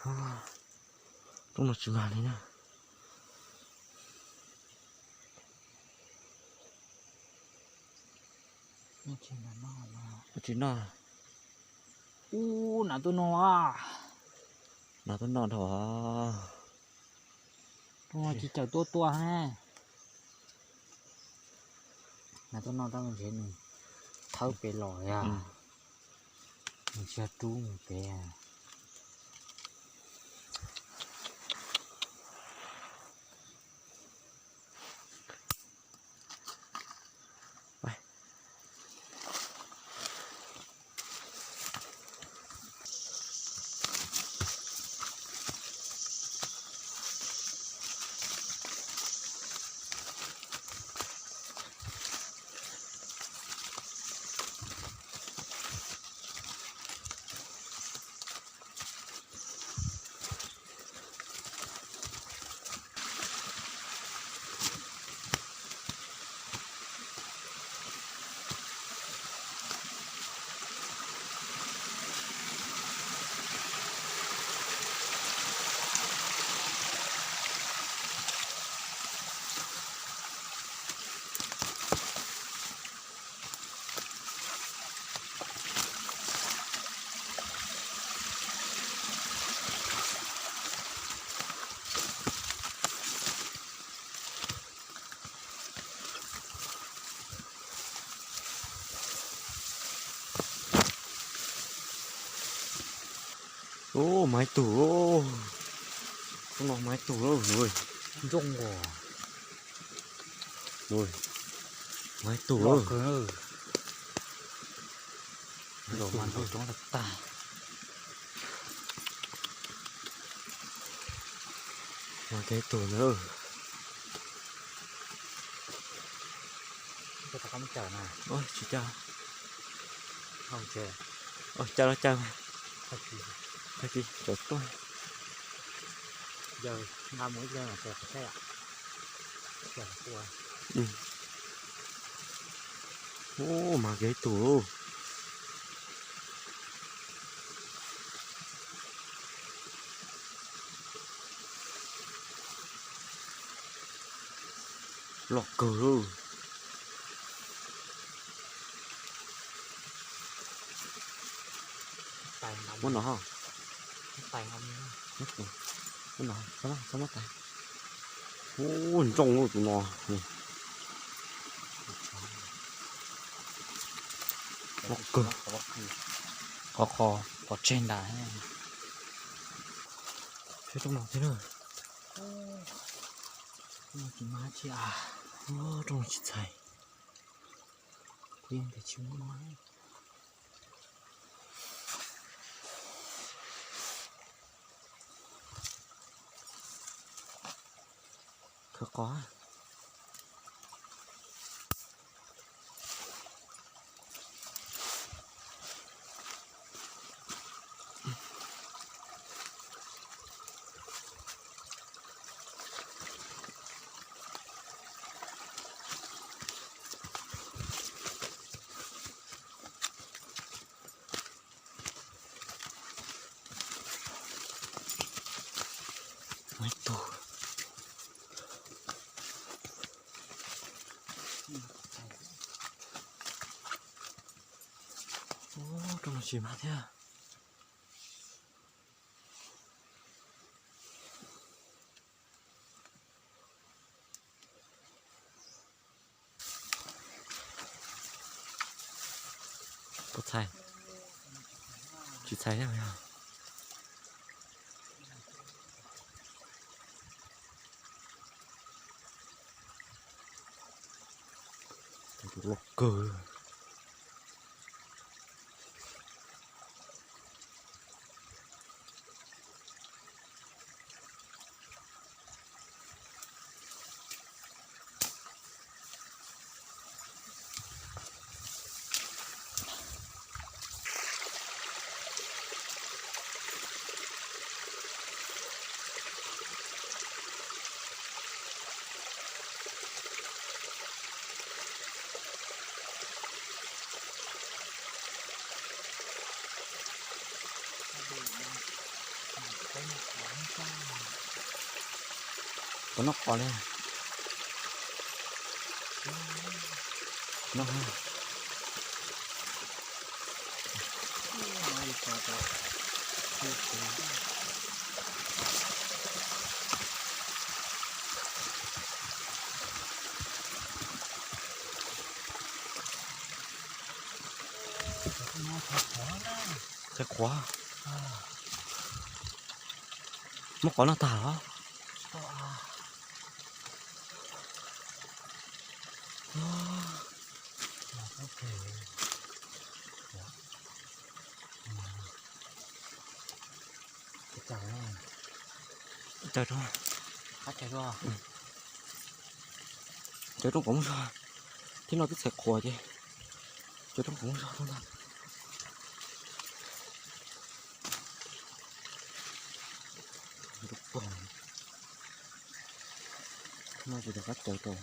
Rooj no tsis mag li na. Tsis noj. Ub, nas tuaj noj. Nas tuaj noj dhau. Rooj no tsis cawm tuaj tua ne. Nas tuaj noj tab ntshe nws thawb pem los yog nws tsis yog rub mus pem. Ub, mas ib tug. Ub, no mas ib tug lawm. Ntsooj os. Mas ib tug lawm. Zaum mas nrau coob tag tag. Mas ib tug ntawd. Tsis caw. Caw los caw. Tag kis tsaus tuaj. Ub, mas ib tug. Loj kawg. Muab no. Muab no, txhob muab tais. Ub, ntsooj tus no. Loj kawg. Qhov qhov qhov tseg nram. Seb rooj no thiab na. Rooj no tsis mag tsi a. Rooj no tsis txhais. Kuv yeej tias tsis muaj no. Khawb qos. Muaj ib tug. Ub, rooj no tsis mag thiab. Puas txhais? Tsis txhais thiab yog. Tus loj kawg. Puas noj qos li? Noj. Txhais qhuav. Muab qos noj tag los? Caws rau, caws rooj kom muab zog, thiab no twb txhais qhuav ces caws rooj kom muab zog ntag. No tsis rov qab caws rau.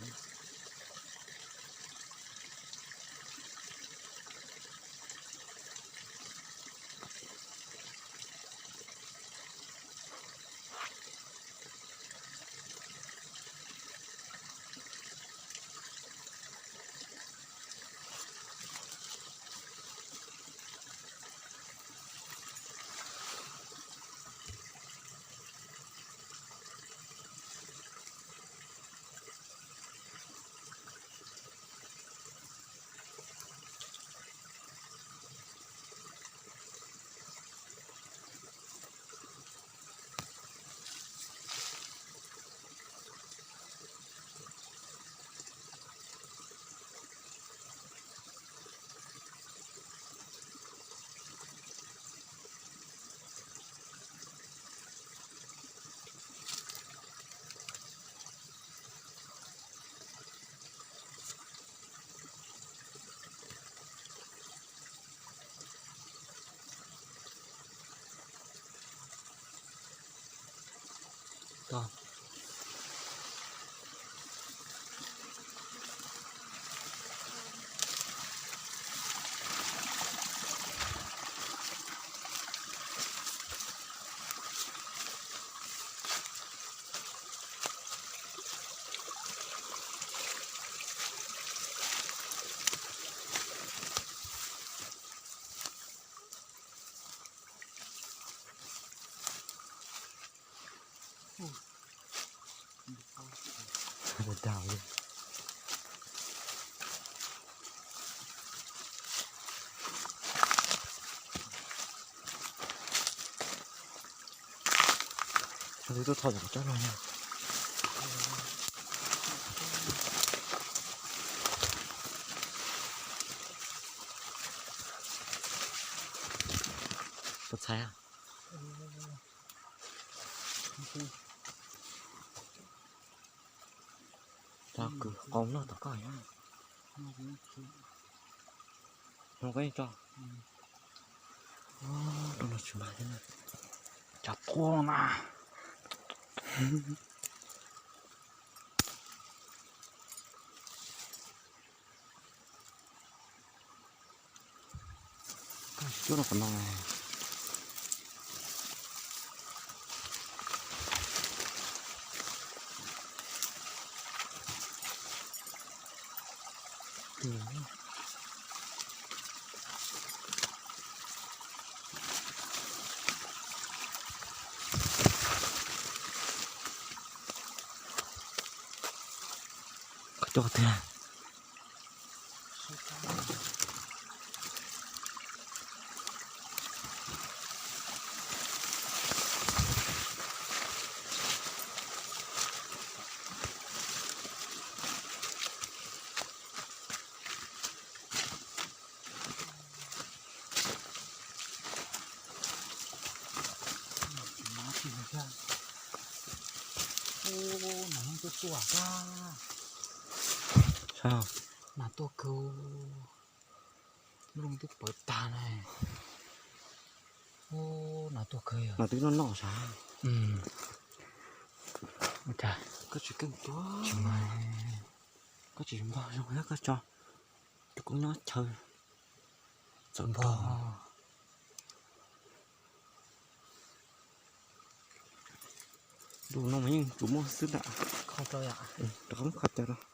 Tuaj thom cov tsab no na. Puas txhais? Rau kwv qos noj tom koj na. Noj koj yeej tso. Rau no tsis mag thiab na. Cov quaj na. Cuab rau qhov no. Koj coj tiag. Nas tuaj kawg, lub looj twb pawv tag na. Nas tuaj kawg yog. Nas twb noj noj sav. Koj tsis keej tuag, koj tsis npog zoo thiab koj tso, tus koob nyob chaw txawm npog. Tus no mas yeej tsuas muaj xwb ntag. Rov qab muab kho cawv rau.